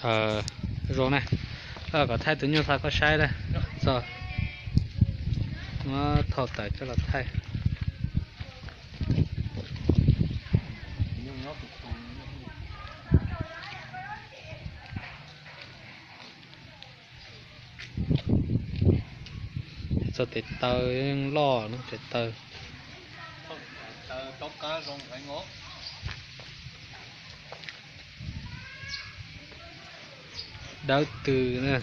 Zoo na, kom thaij tus nyuj xa koj saib na. Txog, muab thau tawm coj los thaij. Txog tes taw yeej loj no tes taw. Dawb tws na.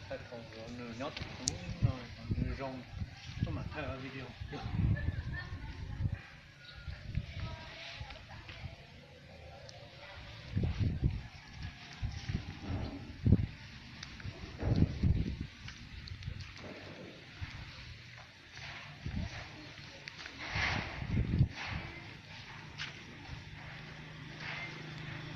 Thaij thaum nws nyob tim kuv no, nws zoo, koj mam thaij video.